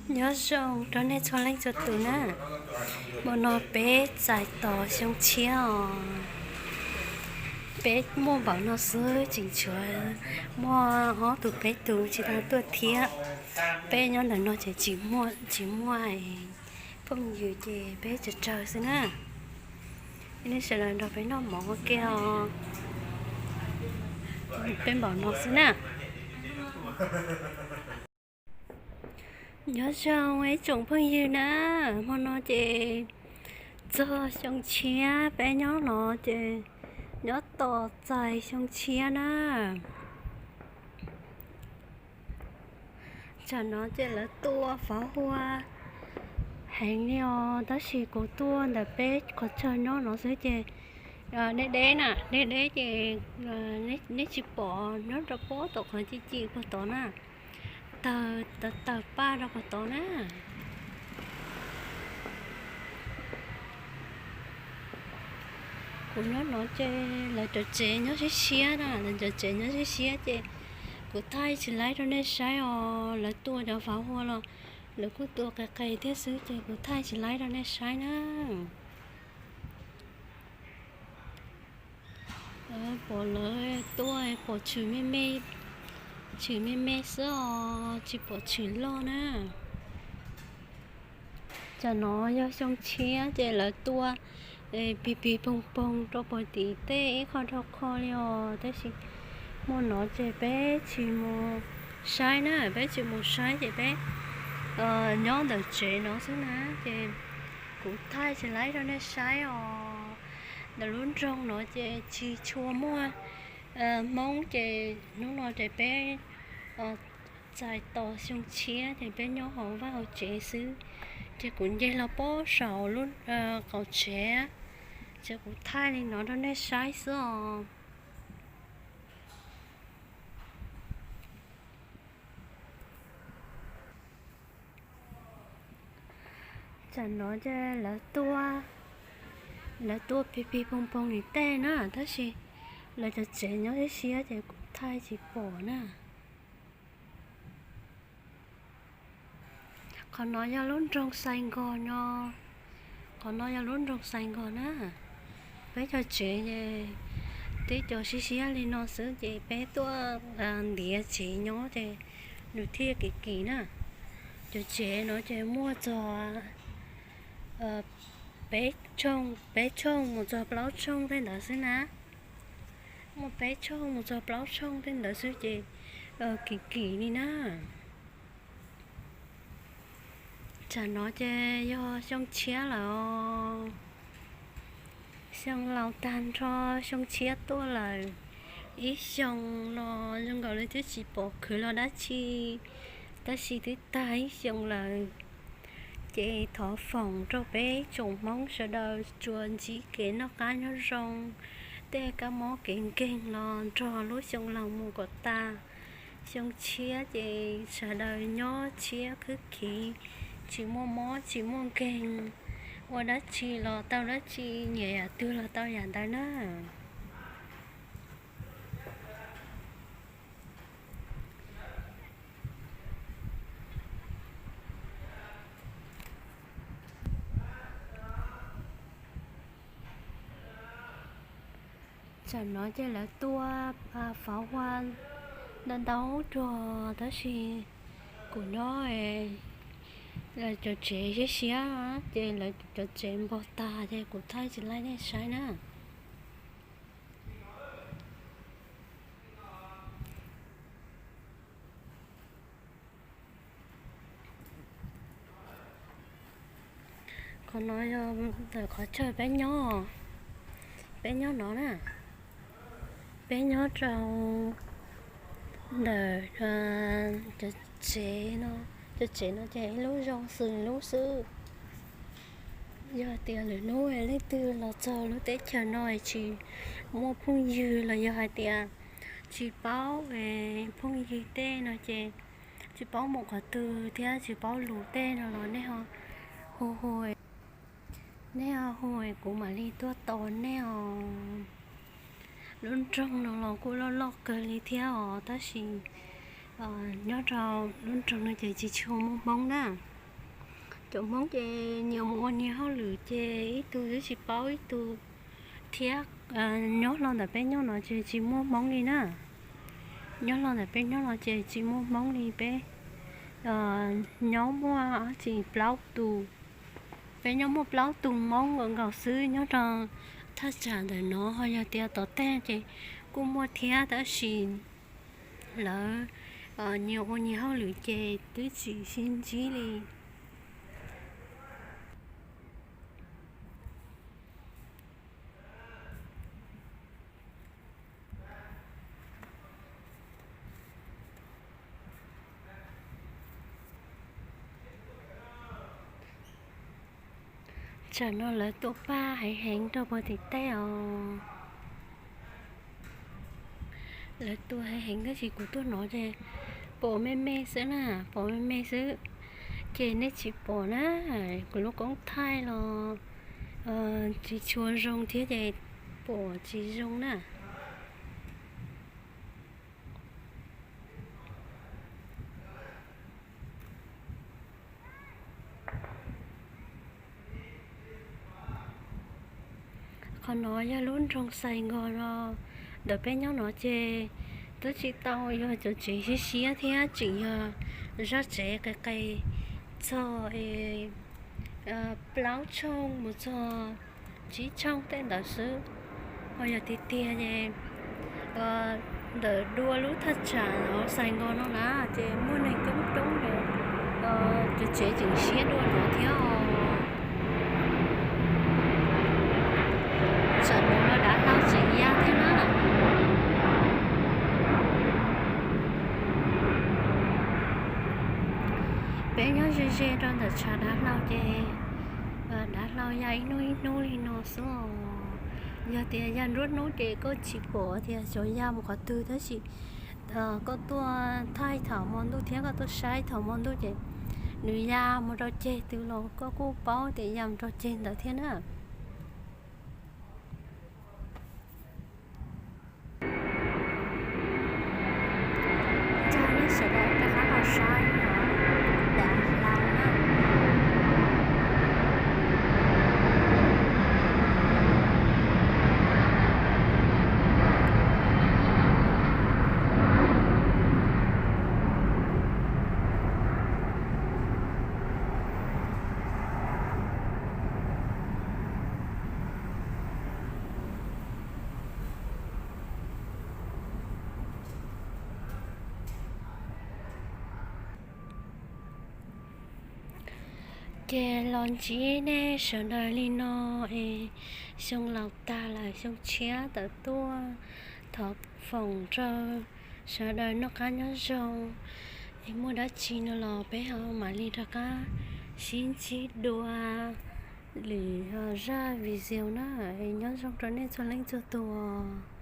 Nyob zoo rau nej txhua leej txhua tus na. Hmo no peb txais tos xyoo tshiab os. Peb muaj npaum no xwb, tseem tshuav muaj ob tug peb tug tsis tau tuaj thiab. Peb nyob ntawm no ces tsis muaj, tsis muaj phooj ywg ces peb tsawg tsawg xwb na. Nej sawv daws nrog peb noj mov ua ke os. Peb npaum no xwb na. Nyob zoo ib tsoom phooj ywg na, hmo no ces txog xyoo tshiab, peb nyob no ces nyob tos txais xyoo tshiab na. Tsam no ces lawv tua fov hua heev li os, tab sis kuv tuaj ntawm peb qhov chaw nyob no xwb ces deb deb na, deb deb ces nej tsis pom, nyob rau pob tom qhov ci ci puag tod na, tawg tawg paj rau puag tod na. Kuv nyob no ces lawv cov tsev nyob siab siab na, lawv cov tsev nyob siab siab ces kuv thaij tsis laib rau nej saib os. Lawv tua cov fov hua los lawv kuj tua qis qis thiab xwb ces kuv thaij tsis laib rau nej saib na. Pom lawv tuaj pom tshwm me me, tshwm me me xwb os, tsis pom tshwm loj na. Tsam no yog xyoo tshiab ces lawv tua pig pig poog poog rau puag tim tej ib qho dhau qho li os, tab sis hmo no ces peb tsis mus saib na, peb tsis mus saib ces peb nyob ntawm tsev no xwb na, ces kuv thaij tsis laib rau nej saib os. Ntawm lub nroog no ces tsis tshua muaj Hmoob ces hnub no ces peb txais tos xyoo tshiab ces peb nyob hauv vaj hauv tsev xwb, ces kuv nce los pob saum lub qaum tsev, ces kuv thaij li no rau nej saib xwb os. Tsam no ces lawv tuaj, lawv tuaj pig pig poog poog li tej na, tab sis lawv cov tsev nyob siab siab ces kuv thaij tsis pom na. Qhov no yog lub nroog Xais Nkos no, qhov no yog lub nroog Xais Nkos na. Peb cov tsev es tib co siab siab li no xwb ces peb tuaj ntiav tsev nyob ces nws thiaj kim kim na. Cov tsev no ces muaj txog peb tshooj, peb tshooj mus txog plaub tshooj tej ntawd xwb na. Muaj peb tshooj mus txog plaub tshooj tej ntawd xwb ces kim kim li na. Tsam no ces yog xyoo tshiab lawm os. Xyoo laus tag nrho, xyoo tshiab tuaj lawm. Ib xyoo los zoo nkaus li twb tsis pom khwv los dab tsi, tab sis twb tag ib xyoo lawm. Ces thov foom rau peb tsoom Hmoob sawv daws tsuas ntsib kev noj qab nyob zoo, tej kab mob kev nkeeg los nrog lub xyoo laus mus kom tas. Xyoo tshiab ces sawv daws nyob tshiab khwb khiv, tsis muaj mob tsis muaj nkeeg, ua dab tsi los tau dab tsi, nyiam yam twg los tau yam ntawd na. Tsam no ces lawv tua fauv hua ntau ntau rog, tab sis kuv nyob lawv cov tsev siab siab, ces lawv cov tsev npog tag ces kuv thaij tsis laib nej saib na. Qhov no yog ntawm qhov chaw peb nyob, peb nyob no na, peb nyob rau ntawm cov tsev no, cov tsev no ces ib lub zoo xws lub xwb. Yog hais tias lwm hnub leej twg los txog lub teb chaws no tsis muaj phooj ywg los yog hais tias tsis paub phooj ywg tej no ces tsis paub mus qhov twg thiab tsis paub lus tej no los nej ho hu hu, nej ho hu kuv mam li tuaj tos nej os. Lub nroog no los kuj loj loj kawg li thiab os, tab sis nyob rau lub nroog no ces tsis tshua muaj Hmoob na. Cov Hmoob ces nyias mus ua nyias hauj lwm ces ib tug twb tsis paub ib tug thiab. Nyob hlo ntawm peb nyob no ces tsis muaj Hmoob li na. Nyob hlo ntawm peb nyob no ces tsis muaj Hmoob li. Peb nyob muaj tsis plaub tus, peb nyob muaj plaub tus Hmoob nkaus nkaus xwb nyob rau thaj tsam ntawm no. Ho yog tias tom tej ces kuj muaj thiab tab sis lawv nyias ua nyias hauj lwm ces twb tsis sib ntsib li. Tsam no lawv tua paj heev heev rau puag tim tej os. Lawv tua heev heev tab sis kuv tuaj no ces pom me me xwb na, pom me me xwb. Ces nej tsis pom na, kuv lub koob thaij los tsis tshua zoo thiab ces pom tsis zoo na. Qhov no yog lub nroog Xais Nkos no, ntawm peb nyob no ces twb tsis tau yog cov tsev siab siab thiab, tseem yog zaj tsev qis qis txog plaub tshooj mus txog tsib tshooj tej ntawd xwb. Ho yog tiag tiag ces ntawm dua lub thaj tsam Xais Nkos no na ces muaj neeg coob coob ces cov tsev tseem siab dua no thiab os. Tsam no dav hlau tseem ya thiab na. Peb nyob ze ze rau ntawm tshav dav hlau ces dav hlau ya ib hnub ib hnub li no xwb os. Yog tias ya nruab hnub ces koj tsis pom tias xyov ya mus qhov twg tab sis koj tuaj thaij thaum hmo ntuj thiab koj tuaj saib thaum hmo ntuj ces nws ya mus rau ceg twg los koj kuj paub tias ya mus rau ceg ntawd thiab na. Nrog nej sawv daws rov qab los saib dav hlau na. Ces los ntsib nej sawv daws li no es xyoo laus tag lawm xyoo tshiab tawm tuaj. Thov foom rau sawv daws noj qab nyob zoo es muaj dab tsi no los peb ho mam li rov qab sib ntsib dua lwm zaj video na. Nyob zoo rau nej txhua leej txhua tus.